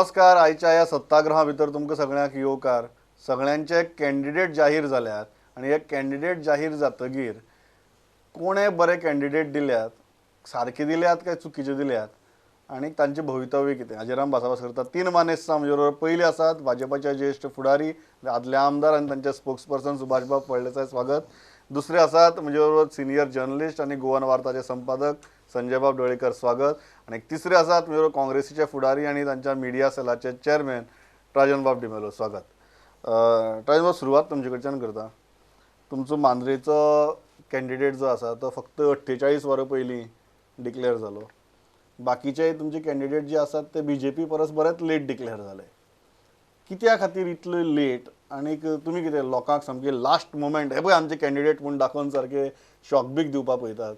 नमस्कार. आयच्या ह्या सत्ताग्रहा भितर तुमकां सगळ्यांक येवकार. सगळ्यांचे कॅन्डिडेट जाहीर जाल्यात आनी हे कॅन्डिडेट जाहीर जातगीर कोणे बरे कॅन्डिडेट दिल्यात, सारके दिल्यात काय चुकीचे दिल्यात आनी तांचें भवितव्य कितें हाजेर आमी भासाभास करतात. तीन मानेस्तां म्हजे बरोबर पयलीं आसात भाजपाचे ज्येश्ठ फुडारी, आदले आमदार आनी तांचे स्पोक्स पर्सन सुभाषबाब फळदेसाय, स्वागत. दुसरे आसात म्हजे बरोबर सिनियर जर्नलिस्ट आनी गोवन वार्ताचे संपादक संजयबाब ढवळीकर, स्वागत. आनी तिसरे आसात म्हजे बरोबर काँग्रेसीचे फुडारी आनी तांच्या मिडिया सेलाचे चेअरमॅन ट्राजनबाब डिमेलो, स्वागत. ट्राजनबाब, सुरवात तुमचे कडच्यान करता. तुमचो मांद्रेचो कॅन्डिडेट जो आसा तो फक्त 48 वरां पयलीं डिक्लेअर जालो. बाकीचे तुमचे कॅन्डिडेट जे आसात ते बीजेपी परस बरेच लेट डिक्लेअर जाले. कित्या खातीर इतले लेट आनीक तुमी कितें लोकांक सामके लास्ट मोमेंट हे पळय आमचे कॅन्डिडेट म्हूण दाखोवन सारके शॉक बीक दिवपाक पळयतात?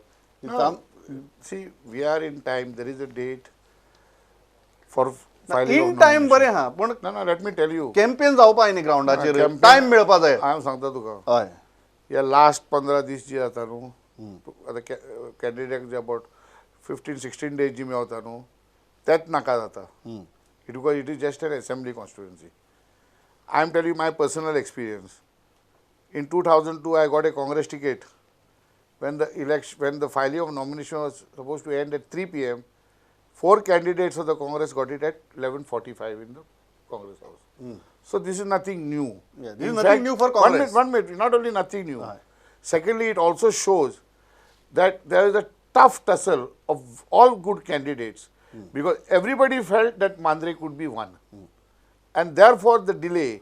See, we are in time. There is a date for filing in time बरें हा, पूण ना ना, let me tell you, campaign जावपा न्ही ग्रावंडाचेर, टायम मेळपा जाय. हांव सांगता तुका, हय, ह्या लास्ट 15 दीस जे जाता न्हू, आतां कॅन्डिडेट जे अबाउट 15-16 डेज जी मेवता न्हू, तेच नाका जाता. It because it is just an assembly constituency. I am tell you my personal experience. In 2002 I got a Congress ticket. When the election, when the filing of nomination was supposed to end at 3 p.m., 4 candidates of the Congress got it at 11:45 in the Congress house. So this is nothing new. Yeah, this is nothing new for Congress. One minute, not only nothing new. Secondly, it also shows that there is a tough tussle of all good candidates because everybody felt that Mandre could be won. And therefore the delay,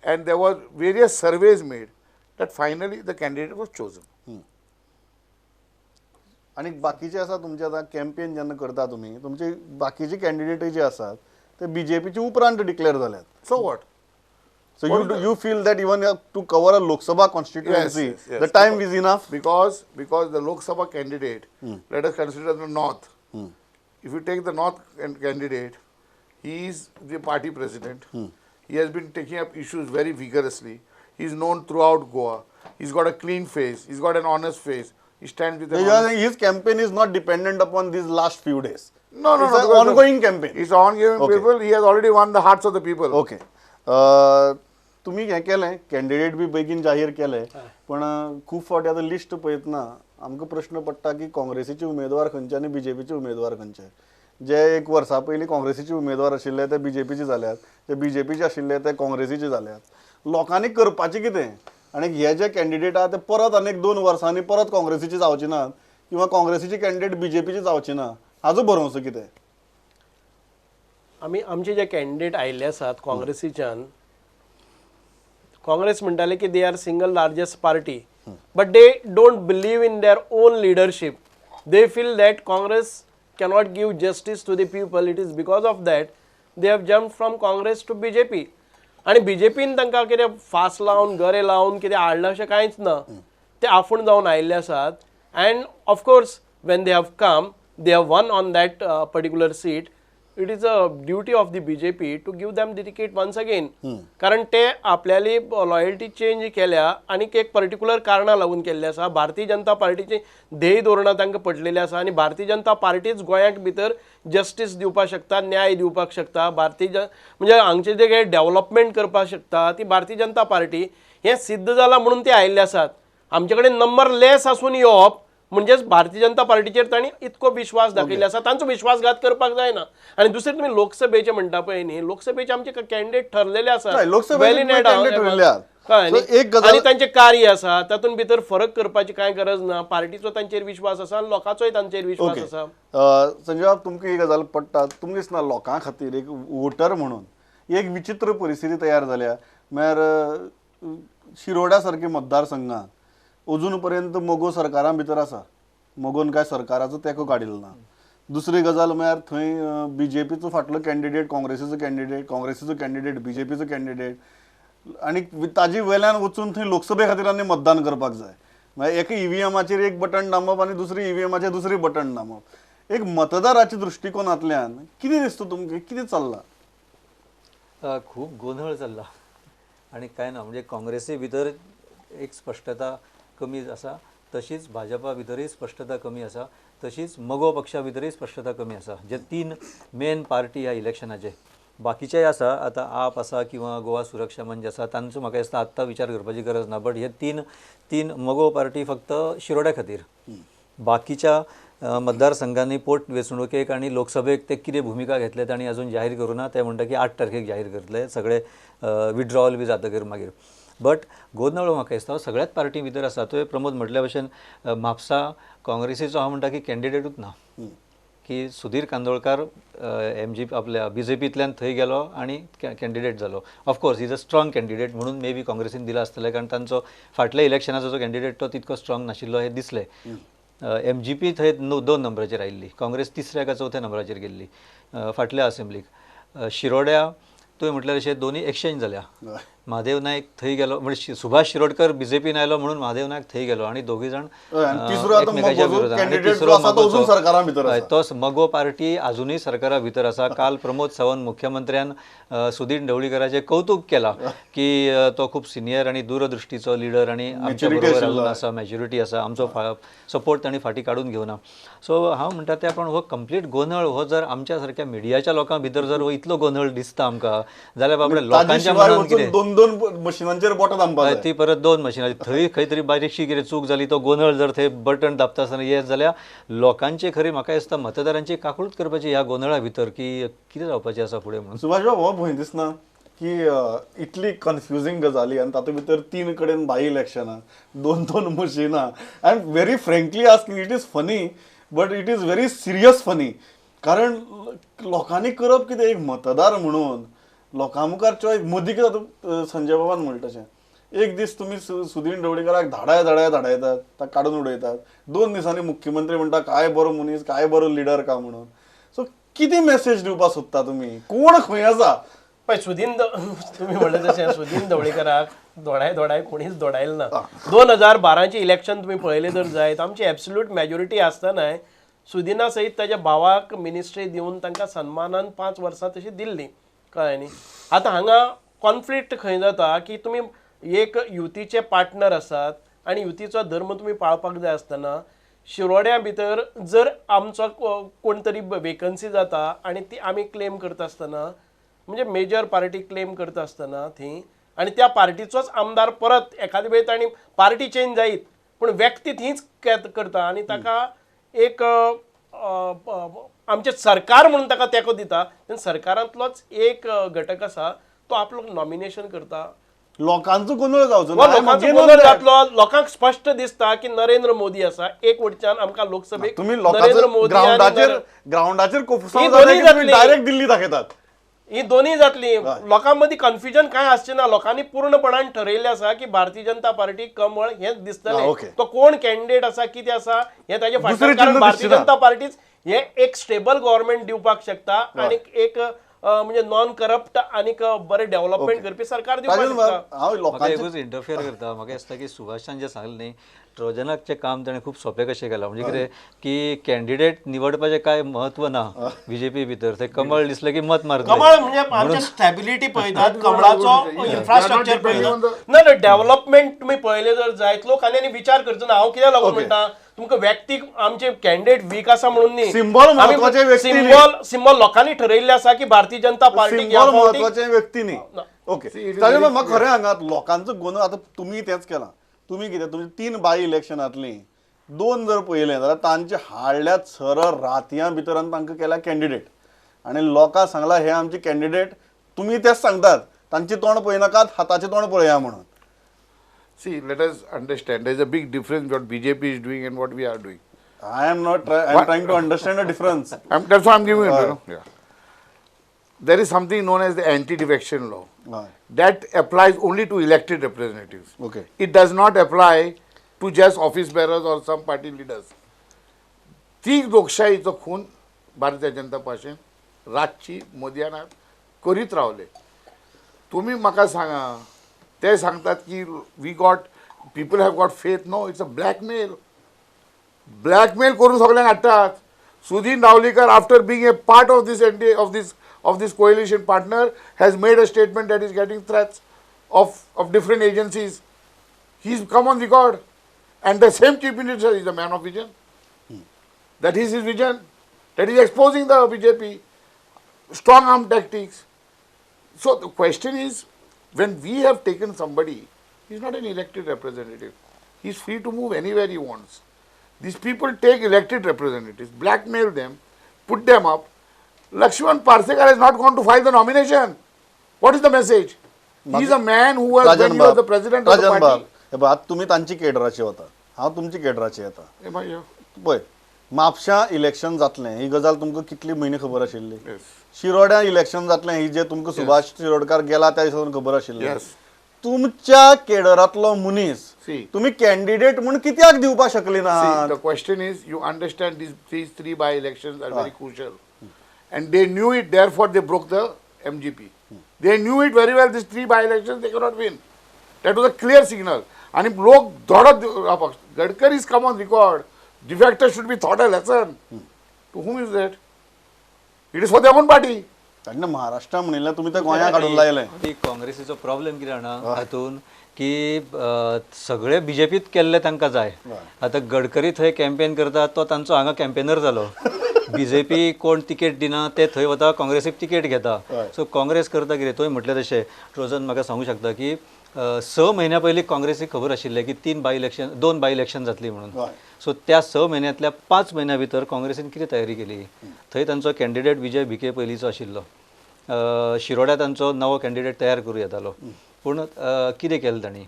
and there were various surveys made that finally the candidate was chosen. आनी बाकीचे आसा तुमचे आतां campaign जेन्ना करता तुमी, तुमचे बाकीचे कॅन्डिडेटय जे आसात ते बीजेपीचे उपरांत डिक्लेअर जाल्यात. So what? So you feel that even to cover a Lok Sabha constituency the time is enough? Because because the Lok Sabha candidate, let us consider the north. If you take the north candidate, he is the party president. He has been taking up issues very vigorously. He is known throughout Goa. He is got a clean face, he is got an honest face. He stands with his campaign is not dependent upon these last few days. No, no, it's no. An ongoing campaign. It's ongoing. Okay. People, he has already won the hearts of the people. Okay. तुम्ही हें केलें, candidate बी बेगीन जाहीर केले, पण खूब फावटी आतां लिस्ट पळयतना आमकां प्रश्न पडटा की काँग्रेसीचे उमेदवार खंयचे आनी बीजेपीचे उमेदवार खंयचे. जे एक वर्सा पयलीं काँग्रेसीचे उमेदवार आशिल्ले ते बीजेपीचे जाल्यात, जे बीजेपीचे आशिल्ले ते काँग्रेसीचे जाल्यात. लोकांनी करपाचें कितें? आनी हे जे कॅन्डिडेट आहा ते परत आनीक 2 वर्सांनी परत काँग्रेसीचे जावचे नात किंवा काँग्रेसीचे कॅन्डिडेट बीजेपीचे जावचे ना, हाजो भरवंसो कितें? आमी आमचे जे कॅन्डिडेट आयिल्ले आसात काँग्रेसीच्यान, काँग्रेस म्हणटाले की they are single largest party, but they don't believe in their own leadership. They feel that Congress cannot give justice to the people. It is because of that they have jump from Congress to BJP. आनी बीजेपीन तांकां कितें fast लावन गरे लावन कितें हाडलां अशें कांयच ना, ते आपूण जावन आयिल्ले आसात. And of course when they have come, they have won on that particular seat. It is a duty of the BJP to give them the ticket once again. कारण ते आपल्याली लॉयल्टी चेंज केल्या आनी एक पर्टिक्युलर कारणां लागून केल्ले आसा. भारतीय जनता पार्टीची ध्येय धोरणां तांकां पडलेली आसा आनी भारतीय जनता पार्टीच गोंयाक भितर जस्टीस दिवपाक शकता, न्याय दिवपाक शकता, भारतीय म्हणजे हांगचे जे काही डेव्हलपमेंट करपाक शकता ती भारतीय जनता पार्टी. हें सिद्ध जालां म्हणून ते आयिल्ले आसात. आमचे कडेन नंबर लेस आसून येवप म्हणजेच भारतीय जनता पार्टीचेर तांणी इतको विश्वास दाखयल्लो आसा, तांचो विश्वासघात करपाक जायना. आनी दुसरें तुमी लोकसभेचें म्हणटा पळय न्ही, लोकसभेचे आमचे कॅन्डिडेट ठरलेले आसात, आनी तांचें कार्य आसा, तातूंत भितर फरक करपाची कांय गरज ना. पार्टीचो तांचेर विश्वास आसा आनी लोकांचोय तांचेर विश्वास आसा. संजय बाब, तुमकां ही गजाल पडटा? तुमकां दिसना लोकां खातीर एक वोटर म्हणून एक विचित्र परिस्थिती तयार जाल्या? म्हळ्यार शिरोड्या सारके मतदारसंघात अजून पर्यंत मगो सरकारां भितर आसा, मगोन काय सरकाराचो तेंको काडिल्लो ना. दुसरी गजाल म्हळ्यार थंय बीजेपीचो फाटलो कॅन्डिडेट काँग्रेसीचो कॅन्डिडेट, काँग्रेसीचो कॅन्डिडेट बीजेपीचो कॅन्डिडेट, आनी ताजे वेल्यान वचून थंय लोकसभे खातीर आनी मतदान करपाक जाय. म्हळ्यार एका ईव्हीएमाचेर एक बटन दामप आनी दुसरी ईव्हीएमाचेर दुसरी बटन दामप. एक मतदाराच्या दृश्टिकोनांतल्यान कितें दिसता तुमकां, कितें चल्लां? खूब गोंदळ चल्ला आनी कांय ना, म्हणजे काँग्रेसी भितर एक स्पश्टता कमी आसा, तशीच भाजपा भितरूय स्पश्टता कमी आसा, तशीच मगो पक्षा भितरूय स्पश्टता कमी आसा. जे 3 मेन पार्टी ह्या इलेक्शनाचे बाकीचेय आसा, आतां आप आसा किंवा गोवा सुरक्षा मंच आसा, तांचो म्हाका दिसता आत्तां विचार करपाची गरज ना. बट हे तीन तीन मगो पार्टी फक्त शिरोड्या खातीर, बाकीच्या मतदारसंघांनी पोट वेंचणुकेक आनी लोकसभेक ते कितें भुमिका घेतले तांणी अजून जाहीर करूं ना. ते म्हणटा की 8 तारखेक जाहीर करतले सगळे विड्रॉवल बी जातकीर मागीर. बट गोंदळ म्हाका दिसता सगळ्याच पार्टी भितर आसा. तुवें प्रमोद म्हटल्या भशेन म्हापसा काँग्रेसीचो हांव म्हणटा की कॅन्डिडेटूच ना, की सुधीर कांदोळकार एमजी आपल्या बीजेपींतल्यान थंय गेलो आनी कॅन्डिडेट जालो. Of course is a strong candidate म्हणून मे बी काँग्रेसीन दिला आसतलें, कारण तांचो फाटल्या इलेक्शनाचो जो कॅन्डिडेट तो तितको स्ट्रॉंग नाशिल्लो हें दिसलें. एमजीपी थंय 2 नंबराचेर आयिल्ली, काँग्रेस 3ऱ्या का 4थ्या नंबराचेर गेल्ली फाटल्या असेंब्लीक. शिरोड्या तुवें म्हटल्यार अशें दोनी एक्सचेंज जाल्या, महादेव नायक थंय गेलो म्हणजे सुभाष शिरोडकर बीजेपीन आयलो म्हणून महादेव नायक थंय गेलो आनी दोगूय जाण एकमेकाच्या विरोधात. आनी तिसरो मगोचो तो मगो पार्टी अजुनूय सरकारा भितर आसा. काल प्रमोद सावंत मुख्यमंत्र्यान सुदीन ढवळीकराचें कौतुक केलां की तो खूब सिनियर आनी दूरदृश्टीचो लिडर आनी आमच्या बरोबर अजून आसा, मॅच्युरिटी आसा, आमचो सपोर्ट तांणी फाटीं काडून घेवना. सो हांव म्हणटा ते पण हो कंप्लीट गोंदळ हो जर आमच्या सारक्या मिडियाच्या लोकां भितर जर हो इतलो गोंदळ दिसता आमकां जाल्यार बाबडे लोकांच्या मनान कितें दोन मशिनांचेर बोटां दामपाक जाय, ती परत 2 मशिनां थंय खंय तरी बारीकशी कितें चूक जाली तो गोंदळ जर थंय बटन दाबता आसतना येत जाल्यार लोकांचे खरी म्हाका दिसता मतदारांची काकूळट करपाची ह्या गोंदळा भितर की कितें जावपाचें आसा फुडें म्हणून. सुभाष बाब, हो भंय दिसना की इतली कन्फ्युजींग गजाली आनी तातूंत भितर 3 कडेन बाय इलेक्शनां, 2-2 मशिनां. I am very frankly asking, it is funny but it is very serious funny. कारण लोकांनी करप कितें एक मतदार म्हणून लोकां मुखार चॉयस मदीं कितें जाता. संजय बाबान म्हणटा तशें एक दीस तुमी सुदीन ढवळीकराक धाडाय धाडाय धाडायतात, ताका काडून उडयतात, 2 दिसांनी मुख्यमंत्री म्हणटा काय बरो मनीस, काय बरो लिडर का म्हणून. सो कितें मॅसेज दिवपाक सोदता तुमी, कोण खंय आसा? पळय सुदीन, तुमी म्हणलें तशें सुदीन ढवळीकराक दोडाय दोडाय कोणीच दोडायलें ना. 2012चें इलेक्शन तुमी पळयलें जर जायत, आमची एब्सोल्यूट मॅजॉरिटी आसतनाय सुदिना सयत ताज्या भावाक मिनिस्ट्री दिवन तांकां सन्मानान 5 वर्सां तशी दिल्ली, कळ्ळें न्ही. आतां हांगा कॉन्फ्लिक्ट खंय जाता की तुमी एक युतीचे पार्टनर आसात आनी युतीचो धर्म तुमी पाळपाक जाय आसतना शिरोड्या भितर जर आमचो कोण तरी वेकन्सी जाता आनी ती आमी क्लेम करता आसतना, म्हणजे मेजर पार्टी क्लेम करता आसतना थंय आनी त्या पार्टीचोच आमदार परत एखादे वेळ तांणी पार्टी चेंज जायत पूण व्यक्ती थंयच करता आनी ताका एक आमचें सरकार म्हणून ताका तेंको दिता, तेन्ना सरकारांतलोच एक घटक आसा तो आपलो नॉमिनेशन करता. लोकांचो गोंदळ जावचो ना, लोकांचो गोंदळ जातलो. लोकांक स्पश्ट दिसता की नरेंद्र मोदी आसा एक वटच्यान आमकां लोकसभेक तुमी नरेंद्र मोदी ग्रावंडाचेर डायरेक्ट दिल्ली दाखयतात. ही दोन्ही जातली, लोकां मदीं कन्फ्युजन कांय आसचें ना. लोकांनी पूर्णपणान ठरयल्लें आसा की भारतीय जनता पार्टी कमळ हेंच दिसतलें. तो कोण कॅन्डिडेट आसा कितें आसा हें ताजे फाटल्यान, कारण भारतीय जनता पार्टीच हे एक स्टेबल गव्हर्मेंट दिवपाक शकता आनी एक म्हणजे नॉन करप्ट आनी बरें डेव्हलपमेंट करपी सरकार दिवपाक शकता. म्हाका एकूच इंटरफियर करता, म्हाका दिसता की सुभाषान जें सांगलें न्ही ट्रोजनाचें काम ताणें खूब सोंपें कशें केलां. म्हणजे कितें की कॅन्डिडेट निवडपाचें कांय म्हत्व ना बीजेपी भितर, ते कमळ दिसलें की मत मारतले. कमळ म्हणजे आमचे स्टेबिलिटी पळयतात, कमळाचो इन्फ्रास्ट्रक्चर पळयतात, ना डेव्हलपमेंट तुमी पळयलें जर जायत लोकांनी आनी विचार करचो ना. हांव कित्याक लागून म्हणटा तुमकां व्यक्तीक आमचे कॅन्डिडेट वीक आसा म्हणून न्ही, सिंबॉल महत्वाचे, सिंबॉल सिंबॉल लोकांनी ठरयल्लें आसा की भारतीय जनता पार्टी महत्वाचे व्यक्ती न्ही. ओके, ताजे म्हाका खरें सांगात लोकांचो गोंदळ आतां तुमी तेंच केलां. तुमी कितें तुमी 3 बाय इलेक्शनांतलीं 2 जर पळयलें जाल्यार तांचे हाडल्यात सरळ रातयां भितर आनी तांकां केल्या कॅन्डिडेट आनी लोकांक सांगलां हे आमचे कॅन्डिडेट. तुमी तेच सांगतात तांचें तोंड पळयनाकात, हाताचें तोंड पळया म्हणून. See, let us understand, there is a big difference what BJP is doing and what we are doing. I am not I am trying to understand the difference. That's what I am giving you know. Yeah. There is something known as the anti-defection law. That applies only to elected representatives. Okay. It does not apply to just office bearers or some party leaders. ती लोकशाहीचो खून भारतीय जनता पार्टीन रातची मोदयान करीत रावले. तुमी म्हाका सांगा, ते सांगतात की we got people have got faith. No, it's a blackmail. Blackmail करून सगळ्यांक हाडटात. Sudin Dhavalikar after being a part of this NDA of this coalition partner has made a statement that is getting threats of different agencies. He is come on record. And the same chief minister is a man of vision. That is his vision. That is exposing the BJP. Strong arm tactics. So the question is, when we have taken somebody, he is not an elected representative. He is free to move anywhere he wants. These people take elected representatives, blackmail them, put them up. Lakshman Parsekar has not gone to file the nomination. What is the message? He is a man who was, when he was the president of the party. आता तुमी तांची केडराची वता, हांव तुमची केडराची येता. पळय, म्हापशां election जातलें ही गजाल तुमकां कितली म्हयने खबर आशिल्ली? शिरोड्या इलेक्शन जातलें ही जे तुमकां सुभाष शिरोडकार गेला त्या दिसा खबर आशिल्ली. तुमच्या केडरांतलो मनीस तुमी कॅन्डिडेट म्हूण कित्याक दिवपाक शकली ना? The question is, you understand these three by elections are very crucial and they knew it, therefore they broke the MGP. They knew it very well, these three by elections they cannot win. That was a clear signal. आनी लोक दौडत Gadkari is come on record, defector should be taught a lesson. To whom is that? It is for their own party. तांणी महाराष्ट्रा म्हणिल्लें, तुमी ते गोंया काडून लायलें. काँग्रेसीचो problem कितें जाणा हातून की सगळे बीजेपीत केल्ले तांकां जाय. आतां गडकरी थंय कॅम्पेन करता, तो तांचो हांगा कॅम्पेनर जालो. बीजेपी कोण तिकेट दिना ते थंय वता, काँग्रेसीक तिकेट घेता. सो काँग्रेस करता कितें, तुवें म्हटलें तशें रोजन म्हाका सांगूंक शकता की 6 म्हयन्या पयलीं काँग्रेसीक खबर आशिल्लें की 3 बाय इलेक्शन 2 बाय इलेक्शन जातली म्हणून. सो त्या 6 म्हयन्यांतल्या 5 म्हयन्या भितर काँग्रेसीन कितें तयारी केली? थंय तांचो कॅन्डिडेट विजय भिके पयलींचो आशिल्लो, शिरोड्या तांचो नवो कॅन्डिडेट तयार करूं येतालो, पूण कितें केलें तांणी?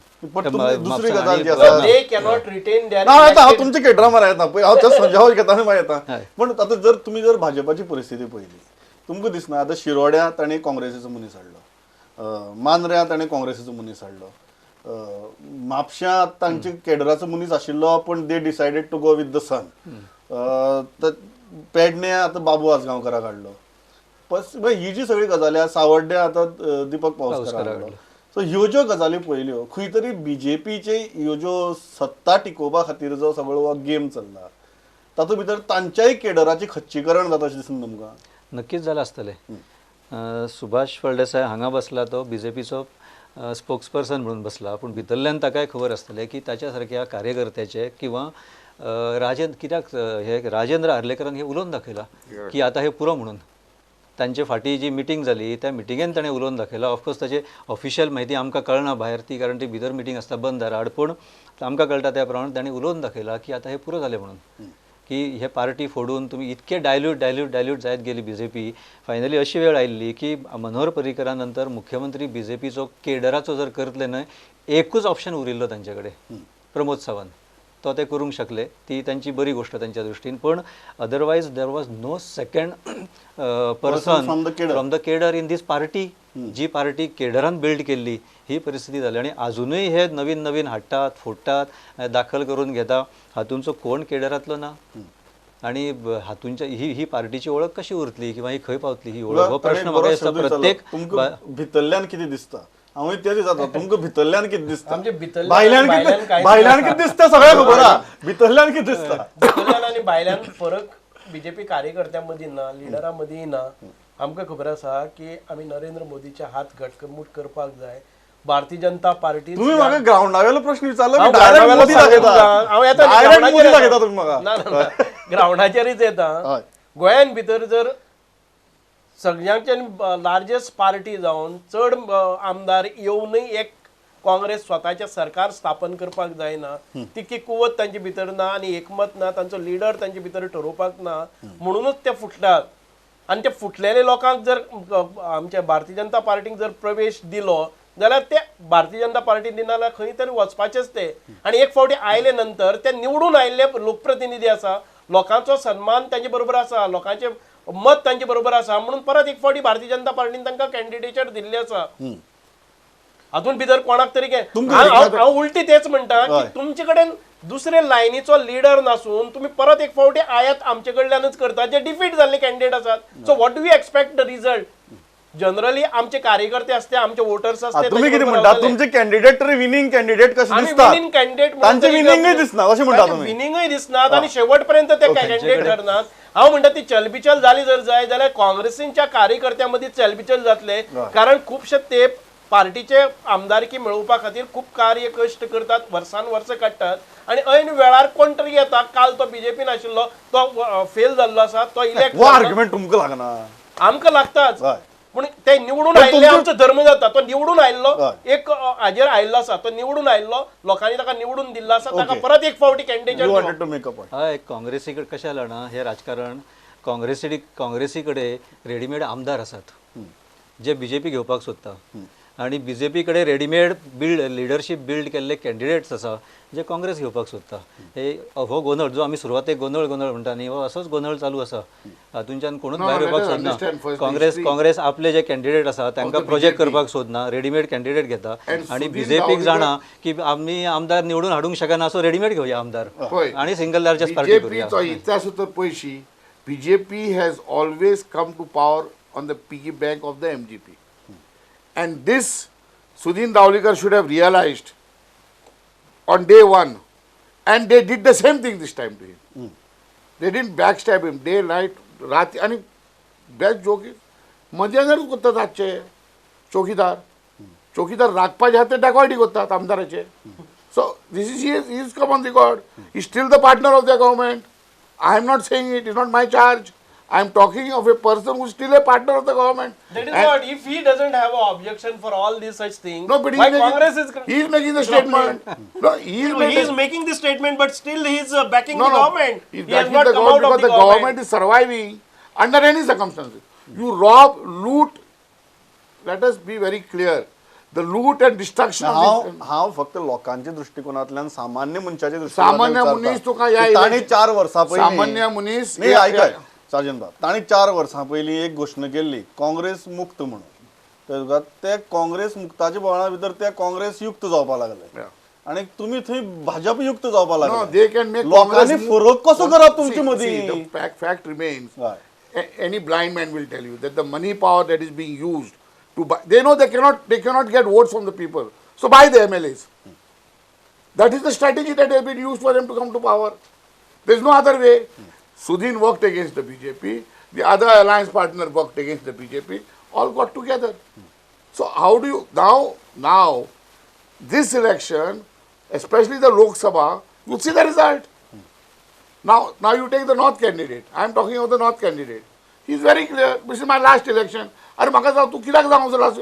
हांव तुमच्या केडरा मार येता पळय, हांव समजावं घेता मागीर येता. पूण आतां जर तुमी जर भाजपाची परिस्थिती पळयली, तुमकां दिसना आतां शिरोड्या तांणी काँग्रेसीचो मनीस हाडलो, मांद्र्या ताणें काँग्रेसीचो मनीस हाडलो, म्हापशां तांचे केडराचो मनीस आशिल्लो, पूण they decided to go with the son. Pedne आतां बाबू आजगांवकाराक हाडलो. ही जी सगळी गजाली आसा, सावड्ड्या आतां दीपक पावसकर हाडलो. सो ह्यो ज्यो गजाली पळयल्यो, खंय तरी बीजेपीचे ह्यो ज्यो सत्ता टिकोवपा खातीर जो सगळो गेम चल्ला तातूंत भितर तांच्याय केडराचें खच्चीकरण जाता अशें दिसना तुमकां? नक्कीच जालां आसतलें. सुभाष फळदेसाय हांगा बसला तो बीजेपीचो स्पोक्सपर्सन म्हणून बसला, पूण भितरल्यान ताकाय खबर आसतलें की ताच्या सारक्या कार्यकर्त्याचे किंवा राजेंद्र कित्याक हे राजेंद्र आर्लेकरान हे उलोवन दाखयलां की आतां हे पुरो म्हणून. तांचे फाटीं जी मिटींग जाली त्या मिटिंगेन ताणें उलोवन दाखयलां. ऑफकोर्स ताचे ऑफिशियल म्हायती आमकां कळना भायर ती, कारण ती भितर मिटींग आसता बंद दाराआड, पूण आमकां कळटा त्या प्रमाणे ताणें उलोवन दाखयलां की आतां हे पुरो जालें म्हणून, की हे पार्टी फोडून तुमी इतके डायल्यूट डायल्यूट डायल्यूट जायत गेली बीजेपी. फायनली अशी वेळ आयिल्ली की मनोहर पर्रीकरा नंतर मुख्यमंत्री बीजेपीचो केडराचो जर करतले न्हय, एकूच ऑप्शन उरिल्लो तांचे कडेन, प्रमोद सावंत. तो ते करूंक शकले, ती तांची बरी गोश्ट तांच्या दृश्टीन, पण otherwise there was no second person from the cadre in this party. Ji party केडरान build केल्ली ही परिस्थिती जाली. आनी आजुनूय हे नवीन नवीन हाडटात, फोडटात, दाखल करून घेता, हातूंचो कोण केडरांतलो ना. आनी हातूंच्या ही ही पार्टीची वळख कशी उरतली किंवा ही खंय पावतली ही वळख, हो प्रश्न म्हाका दिसता प्रत्येक भितरल्यान कितें दिसता. हांव तेच विचारता, तुमकां भितरल्यान कितें दिसता? भायल्यान भायल्यान कितें दिसता सगळें खबर आहा, भितरल्यान कितें दिसता? भितरल्यान आनी भायल्यान फरक बीजेपी कार्यकर्त्यां मदीं ना, लिडरां मदीं ना. आमकां खबर आसा की आमी नरेंद्र मोदीचे हात घटमूट करपाक जाय. भारतीय जनता पार्टी तुम्ही म्हाका ग्रावंडावेलो प्रश्न विचारलो, हांव येता ग्रावंडाचेरच येता. गोंयान भितर जर सगळ्यांच्यान लार्जस्ट पार्टी जावन चड आमदार येवनूय एक काँग्रेस स्वताचें सरकार स्थापन करपाक जायना, तितकी कुवत तांचे भितर ना आनी एकमत ना, तांचो लिडर तांचे भितर ठरोवपाक ना, म्हणूनच ते फुटल्यात. आनी ते फुटलेले लोकांक जर आमच्या भारतीय जनता पार्टीक जर प्रवेश दिलो जाल्यार ते भारतीय जनता पार्टी दिना जाल्यार खंय तरी वचपाचेच ते. आनी एक फावटी आयले नंतर ते निवडून आयिल्ले लोकप्रतिनिधी आसा, लोकांचो सन्मान तांचे बरोबर आसा, लोकांचे मत तांचे बरोबर आसा, म्हणून परत एक फावटी भारतीय जनता पार्टीन तांकां कॅन्डिडेचर दिल्ली आसा. हातूंत भितर कोणाक तरी हांव उलटी तेच म्हणटा की तुमचे कडेन दुसरे लायनीचो लिडर नासून तुमी परत एक फावटी आयात आमचे कडल्यानच करता, जे डिफीट जाल्ले कॅन्डिडेट आसात. So what do you expect the result? Generally आमचे कार्यकर्ते असते, आमचे वोटर्स असते. तुम्ही किती म्हणता तुमचे कॅन्डिडेट तरी विनिंग कॅन्डिडेट कसे दिसतात? विनिंग कॅन्डिडेट तांचे विनिंगय दिसना अशें म्हणटा तुम्ही? विनिंगय दिसनात आणि शेवटपर्यंत ते कॅन्डिडेट ठरनात. हांव म्हणटा ती चलबिचल जाली जर जाय जाल्यार काँग्रेसीच्या कार्यकर्त्यां मदीं चलबिचल जातले, कारण खुबशे तेप पार्टीचे आमदारकी मेळोवपा खातीर खूब कार्य कश्ट करतात, वर्सान वर्स काडटात आनी ऐन वेळार कोण तरी येता, काल तो बीजेपीन आशिल्लो तो फेल जाल्लो आसा, तो इलेक्ट. आर्ग्युमेंट तुमकां लागना? आमकां लागताच. पूण ते निवडून आयिल्ले आमचो धर्म जाता. तो निवडून आयिल्लो एक हाजेर आयिल्लो आसा, तो निवडून आयिल्लो लोकांनी ताका निवडून दिल्लो आसा, ताका परत एक फावटी कॅन्डिडेट. हय, काँग्रेसी कडेन कशें जालां ना हें राजकारण, काँग्रेसी कडेन रेडीमेड आमदार आसात जे बीजेपी घेवपाक सोदता आनी बीजेपी कडेन रेडीमेड बिल्ड लिडरशीप बिल्ड केल्ले कॅन्डिडेट्स आसा जे काँग्रेस घेवपाक सोदता. हे हो गोंदळ जो आमी सुरवातेक गोंदळ गोंदळ म्हणटा न्ही, हो असोच गोंदळ चालू आसा. हातूंच्यान कोणूच भायर येवपाक सोदना. काँग्रेस काँग्रेस आपले जे कॅन्डिडेट आसा तांकां प्रोजेक्ट करपाक सोदना, रेडीमेड कॅन्डिडेट घेता आनी बीजेपीक जाणा की आमी आमदार निवडून हाडूंक शकना, सो रेडीमेड घेवया आमदार आनी सिंगल लार्जस्ट पार्टी करूया. इतिहास तर पयशी BJP has always come to power on the piggy bank of the MGP. And this Sudin Dhavalikar should have realized on day one, and they did the same thing this time to him. They didn't backstab him, day, night, रात. आणि best joke is मध्यानच करतात रातचे चौकीदार, चौकीदार राखपाचे आहा ते डेकॉयटी करतात आमदाराचे. So this is he is come on record, he still the partner of the government. I am not saying it is not my charge. I am talking of a person who is still a partner of the government. That is what, if he doesn't have an objection for all these such things, no, but why Congress is... He is making the statement. No, he is making the statement, but still he is backing the government. He has not come out of the government is surviving under any circumstances. You rob, loot, let us be very clear. The loot and destruction of this. हांव फक्त लोकांच्या दृष्टिकोनांतल्यान सामान्य मनशाच्या दृष्टिकोनांतल्यान सामान्य मनीस तुका ह्या तांणी 4 वर्सां पयलीं सामान्य मनीस न्ही आयकय साजन बाब, तांणी 4 वर्सां पयलीं एक घोशणा केल्ली काँग्रेस मुक्त म्हणून. ते काँग्रेस मुक्ताच्या बोळा भितर ते काँग्रेस युक्त जावपाक लागले आनी तुमी थंय भाजप युक्त जावपाक लागले. लोकांनी फरक कसो करप तुमचे मदीं? Fact remains, any blind man will tell you that the money power that is being used to buy, they know they cannot get votes from the people, so buy the MLAs. That is the strategy that has been used for them to come to power. There is no other way. Sudin worked against the BJP, the other alliance partner worked against the BJP, all got together. So how do you, now, this election, especially the Lok Sabha, you see the result. Now you take the North candidate. I am talking of the North candidate. He is very clear, this is my last election. Are maka जाव तू कित्याक जावंक last?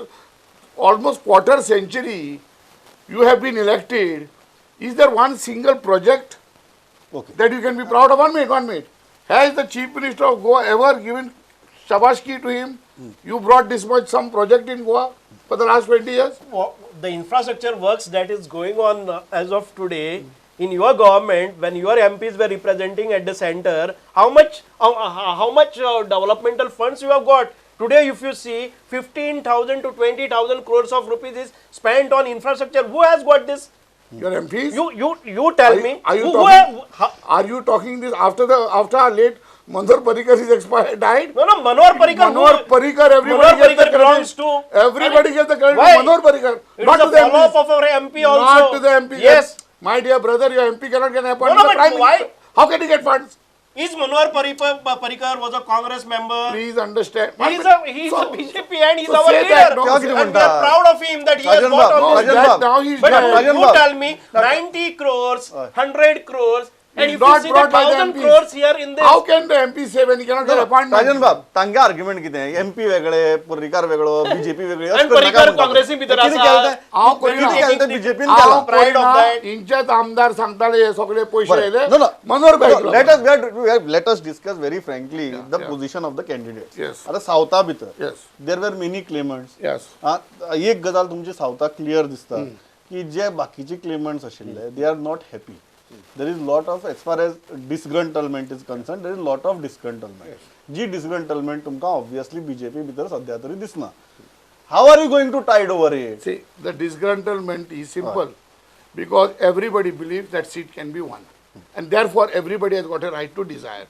Almost quarter century you have been elected. Is there one single project that you can be proud of? One minute. Has the Chief Minister of Goa ever given shabashki to him? You brought this much some project in Goa for the last 20 years? The infrastructure works that is going on as of today in your government, when your MPs were representing at the center, how much developmental funds you have got? Today, if you see, 15,000 to 20,000 crores of rupees is spent on infrastructure. Who has got this? Your MPs? You tell me. Are you talking this after our late Manohar Parrikar is expired, died? No, Manohar Parrikar. Manohar Parrikar, everybody gets the credit. Everybody gets the credit to Manohar Parrikar. Not to the follow-up of our MP also. Not to the MP. Yes. My dear brother, your MP cannot get an appointment. No, but why? How can he get funds? Is Manohar Parrikar was a Congress member? Please understand. He is a BJP and he is our leader. No, and we are proud of him that he has bought all this. Now he is but you tell me, 90 crores, 100 crores, and if you see the 1,000 crores here in this. How can the MP say when he cannot get appointment? Rajan Bab, तांगे argument कितें? MP वेगळे, पर्रीकार वेगळो, BJP वेगळी. And Parrikar काँग्रेसी भितर आसा. हांव करिना. हांव pride of that. इंचेच आमदार सांगताले हे सगळे पयशे येयले. मनोहर भाई. Let us discuss very frankly the position of the candidates. Yes. आता सावथा भितर. Yes. There were many claimants. Yes. एक गजाल तुमची सावथा क्लियर दिसता की जे बाकीचे क्लेमंट्स आशिल्ले they are not happy. There is lot of, as far as disgruntlement is concerned, there is lot of disgruntlement. Yes. Ji disgruntlement तुमकां obviously BJP भितर सध्या तरी दिसना. How are you going to tide over it? See, the disgruntlement is simple. Because everybody believes that seat can be won. And therefore everybody has got a right to desire.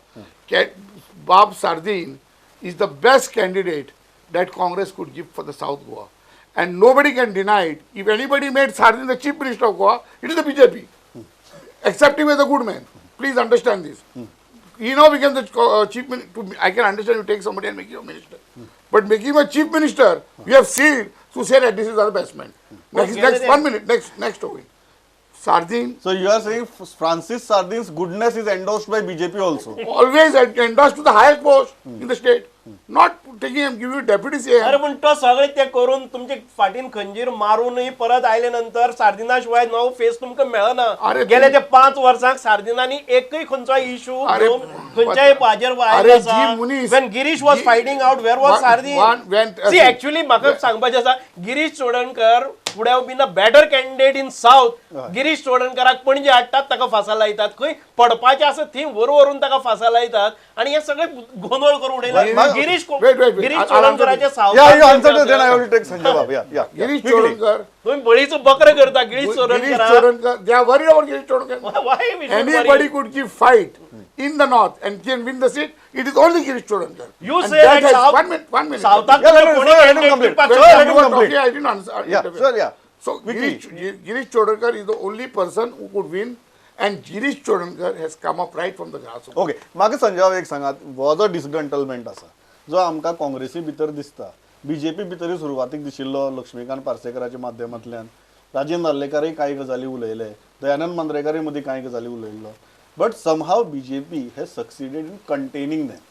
Bob Sardin is the best candidate that Congress could give for the South Goa. And nobody can deny it. If anybody made Sardin the Chief Minister of Goa, it is the BJP. Accept him as a good man. Please understand this. He now becomes the chief minister. I can understand you take somebody and make him a minister. But make him a chief minister, you have seen to say that this is our best man. Next, 1 minute, next topic. Sardin. So you are saying Francis Sardin's goodness is endorsed by BJP also? Always endorsed to the highest post in the state. Not taking him, give you deputy CM. अरे पूण तो सगळे ते करून तुमचे फाटीन खंजीर मारूनय परत आयले नंतर सार्दिना शिवाय नवो फेस तुमकां मेळना. अरे गेले ते 5 वर्सांक सार्दिनांनी एकय खंयचो इशू खंयच्याय हाजेर अरे जी मनीस when Girish was fighting out, where was Sardin? See, actually म्हाका सांगपाचें आसा, Girish Chodankar would have been a better candidate in South. Girish चोडणकराक Panaji हाडटात, ताका फासा लायतात, खंय पडपाचें आसा थंय व्हर व्हरून ताका फासा लायतात आनी हे सगळे गोंदळ करून उडयला. गिरीश गिरीश चोडणकराचे गिरीश चोडणकर तुम्ही बळीचो बकर करता. Girish Chodankar they are worried about Girish Chodankar. Why we should Anybody could give fight in the north and can win the seat. It is only Girish Chodankar. You say that South, 1 minute, 1 minute. South Yeah, let him complete. Let him complete. Okay, I didn't answer. Yeah, sir, yeah. So Girish Chodankar is the only person who could win, and Girish Chodankar has come up right from the grassroots. Okay, म्हाका संजय एक सांगात, हो जो डिसग्रंटलमेंट आसा जो आमकां काँग्रेसी भितर दिसता, बीजेपी भितरूय सुरवातीक दिशिल्लो लक्ष्मीकांत पार्सेकराच्या माध्यमांतल्यान, राजेंद्र आर्लेकरूय कांय गजाली उलयले, दयानंद मांद्रेकरूय मदीं कांय गजाली उलयल्लो, but somehow BJP has succeeded in containing them.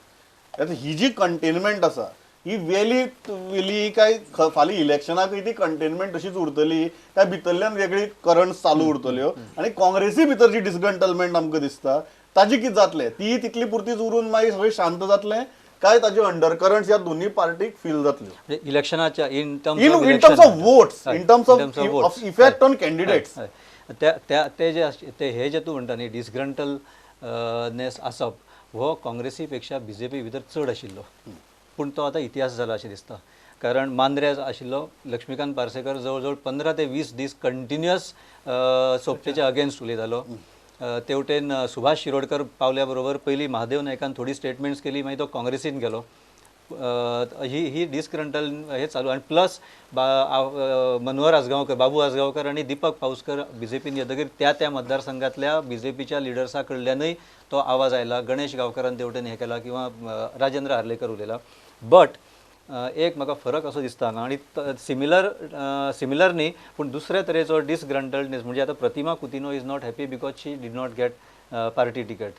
आतां ही जी कंटेनमेंट आसा ही वेली वेली काय फाल्यां इलेक्शनाकूय ती कंटेनमेंट तशीच उरतली काय भितरल्यान वेगळी करंट्स चालू उरतल्यो आनी काँग्रेसी भितर जी डिसग्रंटलमेंट आमकां दिसता ताजी कितें जातलें, ती तितली पुरतीच उरून मागीर सगळें शांत जातलें काय ताजे अंडर करंट्स ह्या दोन्ही पार्टीक फील जातल्यो इलेक्शनाच्या in terms in terms of votes, in terms of effect on candidates? त्या ते जे ते हे जे तूं म्हणटा न्ही डिसग्रंटलनेस आसप हो काँग्रेसी पेक्षा बीजेपी भितर चड आशिल्लो, पूण तो आतां इतिहास जाला अशें दिसता. कारण मांद्र्या आशिल्लो लक्ष्मीकांत पार्सेकर जवळ जवळ 15 ते 20 दीस कंटिन्युअस सोपटेच्या अगेन्स्ट उलयतालो. तेवटेन सुभाष शिरोडकर पावल्या बरोबर पयलीं महादेव नायकान थोडी स्टेटमेंट्स केली, मागीर तो काँग्रेसीन गेलो. ही ही डिसग्रंटल हे चालू. आनी प्लस मनोहर आजगांवकर, बाबू आजगांवकर आनी दीपक पाऊसकर बीजेपीन येतकीर त्या त्या मतदारसंघातल्या बीजेपीच्या लिडर्सा कडल्यानूय तो आवाज आयला. गणेश गांवकरान तेवटेन हें केला किंवा राजेंद्र आर्लेकर उलयला. बट एक म्हाका फरक असो दिसता हांगा आनी सिमिलर सिमिलर न्ही पूण दुसऱ्या तरेचो डिसग्रंटल्डनेस म्हणजे आतां Pratima Coutinho is not happy because she did not get party ticket.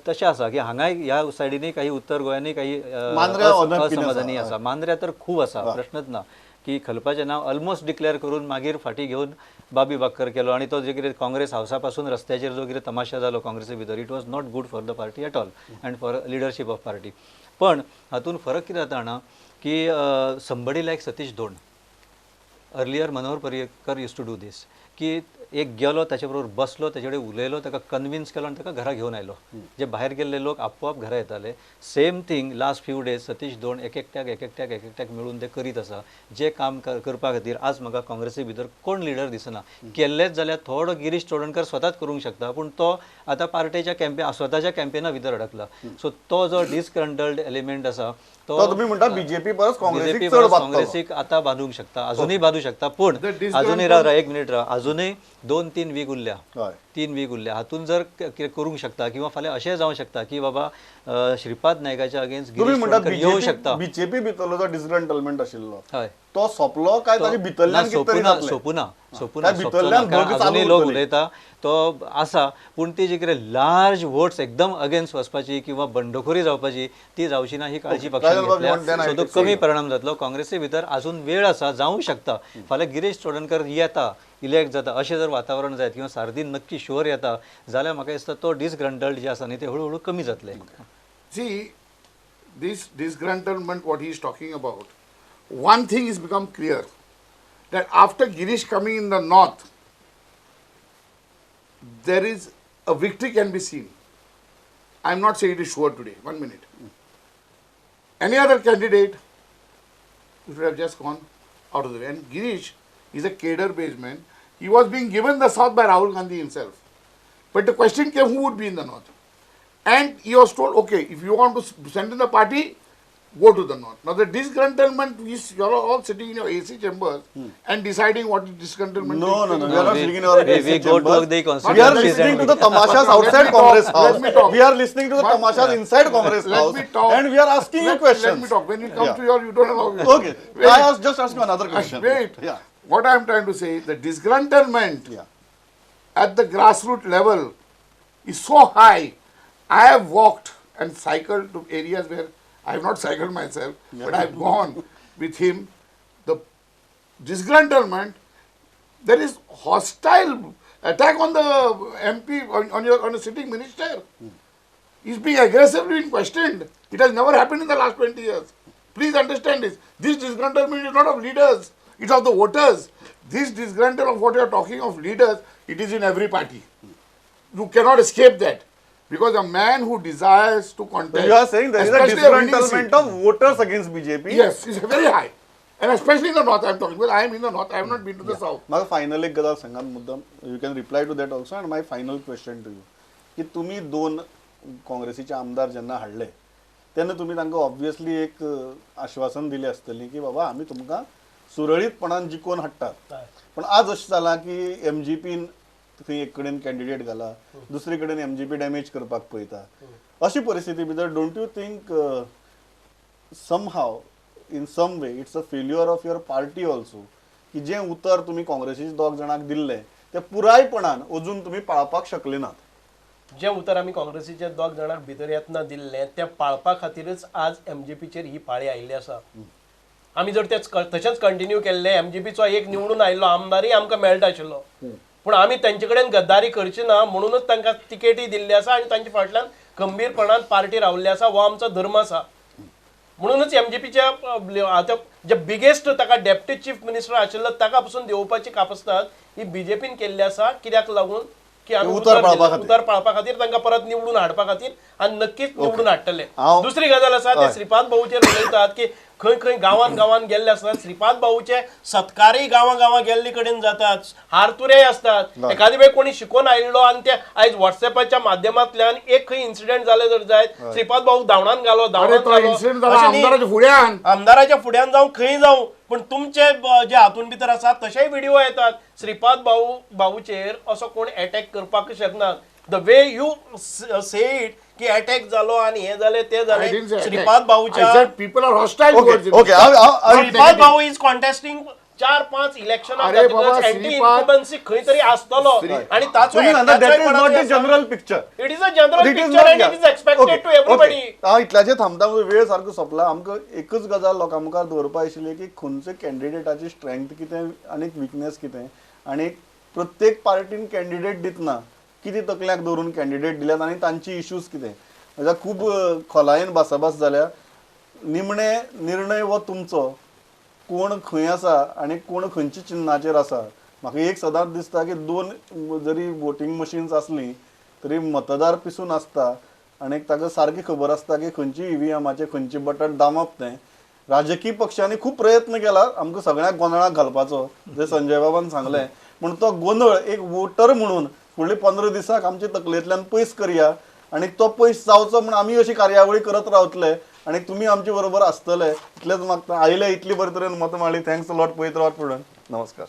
तशें आसा की हांगाय ह्या सायडीनूय काही उत्तर गोंयांनी काही असमाधानी आसा. मांद्र्या तर खूब आसा, प्रश्नच ना की खलपाचें नांव ऑलमोस्ट डिक्लेअर करून मागीर फाटीं घेवन बाबी बाक्कर केलो आनी तो जे कितें काँग्रेस हावसा पासून रस्त्याचेर जो कितें तमाशा जालो काँग्रेसी भितर, it was not good for the party at all and for leadership of party. पण हातून फरक कितें जाता जाणा की somebody like Satish Dhond, earlier Manohar Parrikar used to do this, की एक गेलो ताचे बरोबर बसलो, ताचे कडेन उलयलो, ताका कन्विन्स केलो आनी ताका घरा घेवन आयलो. जे भायर गेल्ले लोक आपोआप घरा येताले. Same thing last few days Satish Dhond एक एकट्याक एक एकट्याक एक एकट्याक मेळून ते करीत आसा. जे काम करपा खातीर आज म्हाका काँग्रेसी भितर कोण लिडर दिसना. केल्लेच जाल्यार थोडो गिरीश चोडणकर स्वताच करूंक शकता, पूण तो आतां पार्टेच्या कॅम्पेन स्वताच्या कॅम्पेना भितर अडकला. सो तो जो डिसग्रंटल्ड एलिमेंट आसा तो तुम्ही म्हणता बीजेपी परस काँग्रेसीक आतां बांदूंक शकता, अजूनय बांदूंक शकता. पूण अजूनय राव एक मिनीट राव, अजूनय 2-3 वीक उरल्या, 3 वीक उरल्या. हातून जर कितें करूंक शकता किंवा फाल्यां अशें जावंक शकता की बाबा श्रीपाद नायकाच्या अगेन्स्ट गिरीश चोडणकर येवंक शकता. बीजेपी भितरलो जो डिसग्रंटलमेंट आशिल्लो तो सोंपलो काय ताजे भितरल्यान सोंपुना सोंपुना अजूनय लोक उलयता तो आसा, पूण ती जी कितें लार्ज वोट्स एकदम अगेन्स्ट वचपाची किंवा बंडखोरी जावपाची ती जावची ना ही काळजी पक्षान घेतल्या. सो तो कमी परिणाम जातलो. काँग्रेसी भितर अजून वेळ आसा, जावंक शकता. फाल्यां गिरीश चोडणकर येता, इलेक्ट जाता अशें जर वातावरण जायत किंवा सार्दीन नक्की शुअर येता जाल्यार म्हाका दिसता तो डिसग्रंटल्ड जे आसा न्ही ते हळू हळू कमी जातले. See, this disgruntlement what he is talking about, one thing is become clear that after Girish coming in the north, there is a victory can be seen. I am not saying it is sure today. 1 minute. Any other candidate, it would have just gone out of the way. And Girish is a cadre-based man. He was being given the south by Rahul Gandhi himself. But the question came, who would be in the north? And he was told, okay, if you want to send in the party, go to the north. Now the disgruntlement is, you are all sitting in your AC chambers and deciding what is disgruntlement. No, no, no, we are not sitting in our AC chambers. We are listening to the tamashas outside Congress House. We are listening to the tamashas inside Congress House. And we are asking you questions. Let me talk. When you come to your, you don't allow me. Okay. I just ask you another question. Wait. Yeah. What I am trying to say, the disgruntlement at the grassroots level is so high. I have walked and cycled to areas where I have not cycled myself, but I have gone with him. The disgruntlement, there is hostile attack on the MP, on a sitting minister. He's being aggressively questioned. It has never happened in the last 20 years. Please understand this. This disgruntlement is not of leaders, it's of the voters. This disgruntlement of what you are talking of leaders, it is in every party. You cannot escape that. Because a man who desires to contest... You are saying there is a disgruntlement of voters against BJP? Yes, it's very high. And especially in the north, I am talking. Well, I am in the north, I have not been to the south. My final एक गजाल सांगात मुद्दम, you can reply to that also. And my final question to you. की तुम्ही दोन काँग्रेसीचे आमदार जेन्ना हाडले तेन्ना तुमी तांकां ऑब्वियसली एक आश्वासन दिलें आसतलें की बाबा आमी तुमकां सुरळीतपणान जिखोवन हाडटात. पण आज अशें जालां की एमजीपीन थंय एक कडेन कॅन्डिडेट घाला, दुसरे कडेन एमजीपी डॅमेज करपाक पळयता. अशी परिस्थिती भितर don't you think somehow in some way it's a failure of your party also की जें उतर तुमी काँग्रेसीच्या दोग जाणांक दिल्लें तें पुरायपणान अजून तुमी पाळपाक शकले नात? जें उतर आमी काँग्रेसीच्या दोग जाणांक भितर येतना दिल्लें तें पाळपा खातीरच आज एमजीपीचेर ही पाळी आयिल्ली आसा. आमी जर तेच तशेंच कंटिन्यू केल्लें, एमजीपीचो एक निवडून आयिल्लो आमदारय आमकां मेळटा आशिल्लो, पूण आमी तांचे कडेन गद्दारी करची ना म्हणूनच तांकां तिकेटी दिल्ली आसा आनी तांच्या फाटल्यान गंभीरपणान पार्टी रावल्ली आसा. हो आमचो धर्म आसा. म्हणूनच एमजीपीच्या आतां जे बिगेस्ट ताका डेप्युटी चीफ मिनिस्टर आशिल्लो ताका पसून देंवोवपाची कापस्ताद ही बीजेपीन केल्ली आसा. कित्याक लागून की आमी उतर पाळपा खातीर तांकां परत निवडून हाडपा खातीर आनी नक्कीच निवडून हाडटले. दुसरी गजाल आसा, ते श्रीपाद भाऊचेर उलयतात की खंय खंय गांवान गांवान गेल्ले आसतात. श्रीपाद भाऊचे सत्कारय गांवां गांवां गेल्ले कडेन जातात, हारतुरेय आसतात. एखादी वेळ कोणी शिकोवन आयिल्लो आनी ते आयज वॉट्सएपाच्या माध्यमांतल्यान एक खंय इन्सिडंट जाले जर जायत, श्रीपाद भाऊ धांवडान घालो, धांवडान घालो, आमदाराच्या फुड्यान जावं खंय जावं, पूण तुमचे जे हातून भितर आसा तशेय व्हिडिओ येतात. श्रीपाद भाऊचेर असो कोण एटॅक करपाक शकना. The way you say it की अटॅक जालो आनी हे जालें ते जालें, श्रीपाद भाऊच्या people are hostile. Shripad Bhau is contesting 4-5 इलेक्शनां एंटी इन्कम्बन्सी खंय तरी आसतलो आनी ताचो general picture, it is a general picture and it is expected to everybody. हांव इतल्याचेर थांबता, वेळ सारको सोंपला. आमकां एकच गजाल लोकां मुखार दवरपा आशिल्ली की खंयचे कॅन्डिडेटाची स्ट्रेंथ कितें आनी विकनेस कितें, आनी प्रत्येक पार्टीन कॅन्डिडेट दितना कितें तकल्याक दवरून कॅन्डिडेट दिल्यात आनी तांची इश्यूज कितें. म्हणजे खूब खोलायेन भासाभास जाल्या. निमणे निर्णय हो तुमचो, कोण खंय आसा आनी कोण खंयच्या चिन्नाचेर आसा. म्हाका एक सदांच दिसता की दोन जरी वोटींग मशीन्स आसली तरी मतदार पिसून आसता आनी ताका सारकी खबर आसता की खंयची ईव्हीएमाचें खंयचें बटन दामप तें. राजकीय पक्षांनी खूब प्रयत्न केला आमकां सगळ्यांक गोंदळाक घालपाचो, जशें संजय बाबान सांगलें, पूण तो गोंदळ एक वोटर म्हणून फुडले 15 दिसांक आमचे तकलेंतल्यान पयस करया आनी तो पयस जावचो म्हूण आमी अशी कार्यावळी करत रावतले आनी तुमी आमचे बरोबर आसतले इतलेंच मागता. आयले इतली बरे तरेन मतां मांडली, thanks a lot. पळयत रावात फुडें. नमस्कार.